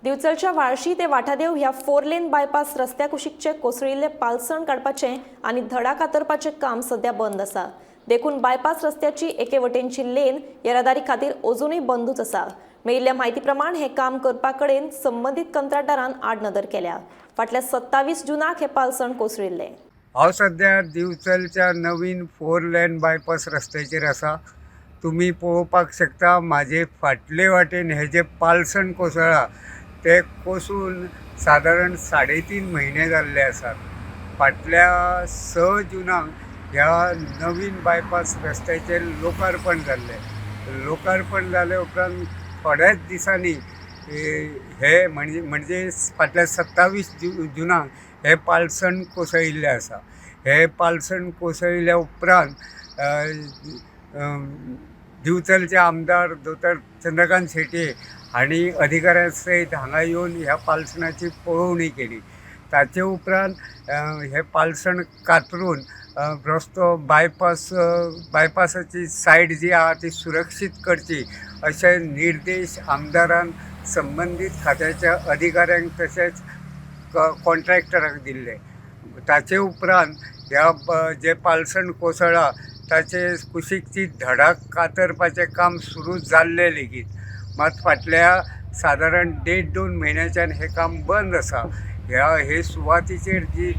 दिवचलच्या व्हाळशी ते वाठादेव ह्या four lane bypass रस्त्या कुशीकचे कोसळिल्ले पालसण काडपाचें आनी धडा कातरपाचें काम सध्या बंद आसा. देखून बायपास रस्त्याची एके वटेनची लेन येरादारी खातीर अजुनूय बंदूच आसा. मेळिल्ल्या म्हायती प्रमाण हें काम करपा कडेन संबंदीत कंत्राटदारान आडनदर केल्या. फाटल्या 27 जुनाक हें पालसण कोसळिल्लें. हांव सद्या दिवचलच्या नवीन फोर लेन बायपास रस्त्याचेर आसा. तुमी पळोवपाक शकता, म्हाजे फाटले वाटेन हे जे पालसण कोसळ्ळा ते कोसून सादारण 3.5 म्हयने जाल्ले आसात. फाटल्या 6 जुनाक ह्या नवीन बायपास रस्त्याचेर लोकार्पण जाल्लें. लोकार्पण जाले उपरांत थोड्याच दिसांनी हे म्हणजे म्हणजे फाटल्या 27 जुनाक हें पालसण कोसळिल्लें आसा. हें पालसण कोसळिल्ल्या उपरांत दिवचलचे आमदार दोतोर चंद्रकांत शेटये हांणी अधिकाऱ्यां सयत हांगा येवन ह्या पालसणाची पळोवणी केली. ताचे उपरांत हें पालसण कातरून रस्तो बायपास बायपासाची सायड जी आहा ती सुरक्षीत करची अशे निर्देश आमदारान संबंदीत खात्याच्या अधिकाऱ्यांक तशेंच कॉन्ट्रॅक्टराक दिल्ले. ताचे उपरांत ह्या जे पालसण कोसळ्ळा ताचे कुशीकची धडाक कातरपाचें काम सुरू जाल्लें लेगीत मात फाटल्या सादारण 1.5-2 म्हयन्याच्यान हें काम बंद आसा. ह्या हे सुवातीचेर जी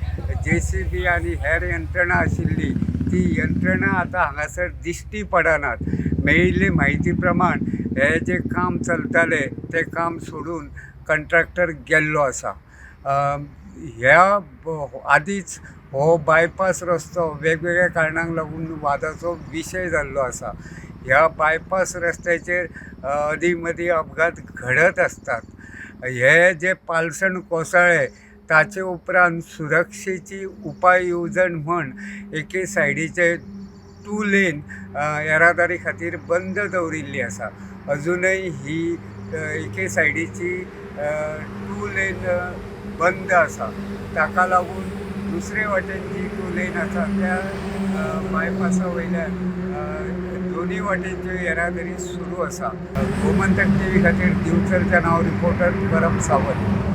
जेसीबी आनी हेर यंत्रणा आशिल्ली ती यंत्रणा आतां हांगासर दिश्टी पडनात. मेळिल्ले म्हायती प्रमाण हें जें काम चलतालें तें काम सोडून कंट्रॅक्टर गेल्लो आसा. ह्या आदींच हो बायपास रस्तो वेगवेगळ्या कारणांक लागून वादाचो विशय जाल्लो आसा. ह्या बायपास रस्त्याचेर अदीं मदीं अपघात घडत आसतात. हे जे पालसण कोसळ्ळें ताचे उपरांत सुरक्षेची उपाय येवजण म्हण एके सायडीचे 2 लेन येरादारी खातीर बंद दवरिल्ली आसा. अजुनय ही एके सायडीची 2 लेन बंद आसा. ताका लागून दुसरे वाटेन जी 2 लेन आसा त्या बायपासा वयल्यान दोनूय वाटेनच्यो येरादारी सुरू आसा. गोमंतक टीव्ही खातीर दिवचलच्या नांव रिपोर्टर करम सावंत.